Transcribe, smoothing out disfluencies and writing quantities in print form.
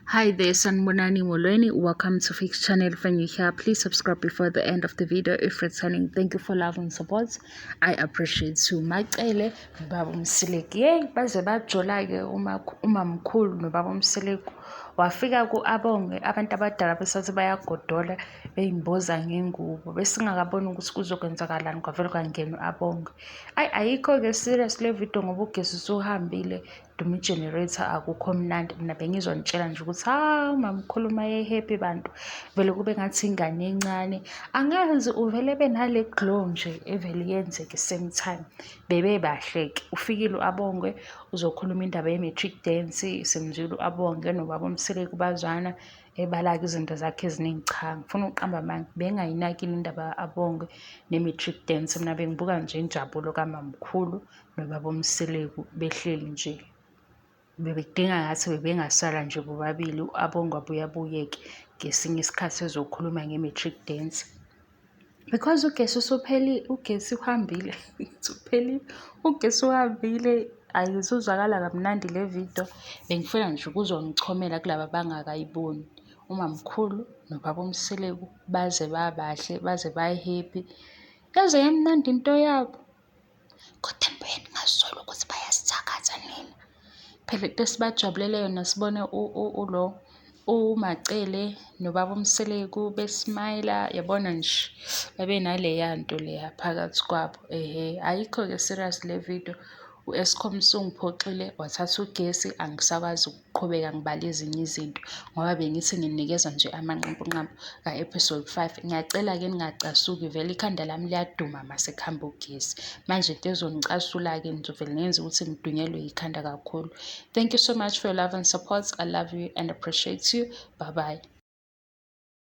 Hi there, Sanibonani Molweni. Welcome to Fix Channel. When you're here, please subscribe before the end of the video. If returning, thank you for love and support. I appreciate you. Macele nobaba uMseleku. Yey, baze bajola-ke umamkhulu nobaba uMseleku. Wafika ku-Abongwe abantu abadala besathi bayagodola beyimboza ngengubo. Besingakaboni ukuthi kuzokwenzakalani kwavele kwangena u-Abongwe. Ayi ayikho-ke serious le video ngoba ugesi usuhambile. Duma i-generator, akukho mnandi. Mina bengizonitshela nje ukuthi hawu, umamkhulu uma e-happy bantu vele kube ngathi ingane encane. Angazi uvele benale glow nje evele yenzeke same time. Bebebahle-ke. Ufikile u-Abongwe uzokhuluma indaba ye-matric dance, simzwile u-Abongwe nobaba uMseleku bazwana ebala-ke izinto zakhe eziningi. Cha, ngifuna ukuqamba amanga, bengingayinakile indaba ka-Abongwe ne-matric dance. Mina bengibuka nje injabulo kamamkhulu nobaba uMseleku behleli nje. Bebekudinga ngathi bebengasala nje bobabili, u-Abongwe abuye abuyeke ngesinye isikhathi ezokhuluma nge-matric dance. Because ugesi usuphelile, ugesi uhambile, uphelile, ugesi uhambile, ayizuzwakala kamnandi le video. Bengifuna nje ukuzonichomela kulaba abangakayiboni. Umamkhulu nobaba uMseleku baze babahle, baze ba-happy. Yaze yamnandi into yabo. Kodwa nibuye ningasoli ukuthi bayasithakatha nina. Phela into esibajabulele yona sibone ulo uMacele nobaba uMseleku besmayila, yabona nje babe naleya nto leya phakathi kwabo. Ehhe, ayikho-ke serious le video. U-Eskom usungiphoxile wathatha ugesi, angisakwazi ukuqhubeka ngibale ezinye izinto ngoba bengithi nginikeza nje amanqampunqampu ka-episode 5. Ngiyacela-ke ningacasuki, vele ikhanda lami liyaduma mase kuhamba ugesi. Manje into ezonicasula-ke ngizovele ngenze ukuthi ngidunyelwe yikhanda kakhulu. Thank you so much for your love and support. I love you and appreciate you. Bye bye.